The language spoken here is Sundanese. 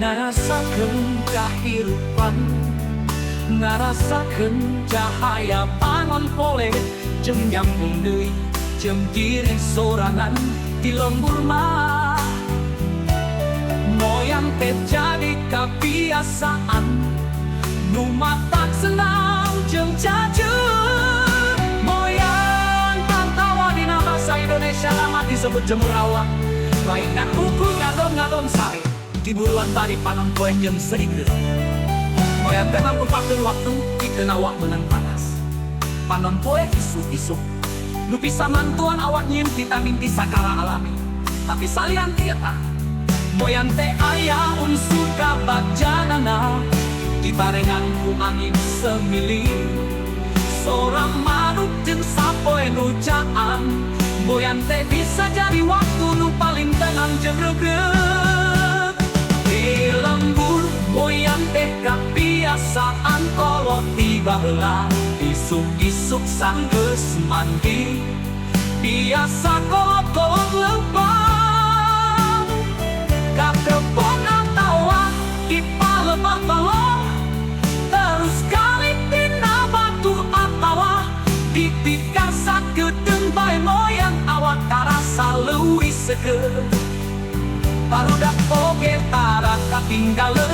Ngarasakeun kahirupan, ngarasakeun cahaya panon poe, jeung nyambung deui jeung diri sorangan di lembur mah. Moyan teh jadi kebiasaan nu matak senang jeung jajur. Moyan atawa dina bahasa Indonesia lama disebut jemur awak, lain ngan ukur ngadon-ngadon sare diburuan bari panon poe jeung seikeun. Moyan teh mangrupakeun waktu pikeun awak meunang panas panon poe isuk-isuk nu bisa mantuan awak nyieun vitamin D sakala alami. Tapi salian ti eta, moyan teh aya unsur kabagjanana, dibarengan ku angin semilir, sora manuk jeung sapoe nu caang. Moyan teh bisa jadi waktu nu paling tenang jeung reugreug di lembur. Moyan teh kabiasaan kolot ti baheula. Isuk-isuk sanggeus mandi biasa kolot-kolot lempang ka kebon atawa di palebah balong, terus kali tina batu atawa di tikar sakedeung bae. Moyan awak karasa leuwih seger, barudak oge tara katinggaleun.